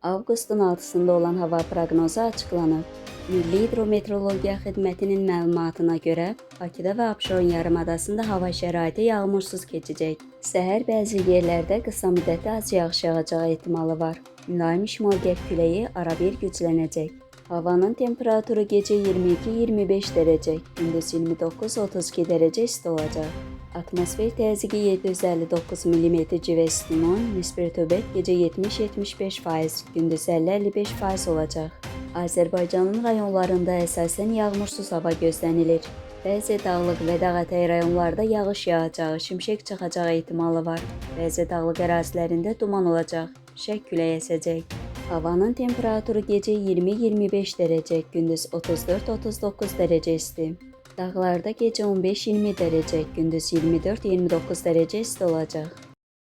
Avqustun 6-sında olan hava proqnozu açıqlanıb. Milli Hidrometeorologiya Xidmətinin məlumatına görə Bakıda və Abşeron yarımadasında hava şəraiti yağmursuz keçəcək. Səhər bəzi yerlərdə qısa müddətli az yağış yağacağı ehtimalı var. Mülayim şimal-qərb küləyi arabir güclənəcək. Havanın temperaturu gecə 22-25 dərəcə, gündüz 29-32 dərəcə isti olacaq. Atmosfer təzyiqi 759 mm civə sütunu, nisbi rütubət gecə 70-75%, gündüz 50-55% olacaq. Azərbaycanın rayonlarında əsasən yağmursuz hava gözlənilir. Bəzi dağlıq və dağətəyi rayonlarda yağış yağacağı, şimşək çaxacağı ehtimalı var. Bəzi dağlıq ərazilərində duman olacaq, şək külək əsəcək. Havanın temperaturu gecə 20-25 dərəcə, gündüz 34-39 dərəcə isti. Dağlarda gecə 15-20 dərəcə, gündüz 24-29 dərəcə isti olacaq.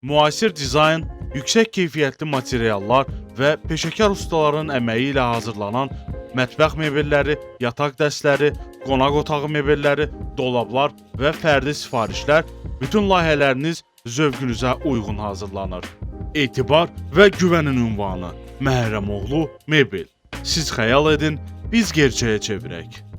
Müasir dizayn, yüksək keyfiyyətli materiallar və peşəkar ustaların əməyi ilə hazırlanan mətbəx mebelləri, yataq dəstləri, qonaq otağı mebelləri, dolablar və fərdi sifarişlər bütün layihələriniz zövqünüzə uyğun hazırlanır. Etibar və güvənin ünvanı Məhərrəmoğlu Mebel. Siz xəyal edin, biz gerçəyə çevirək.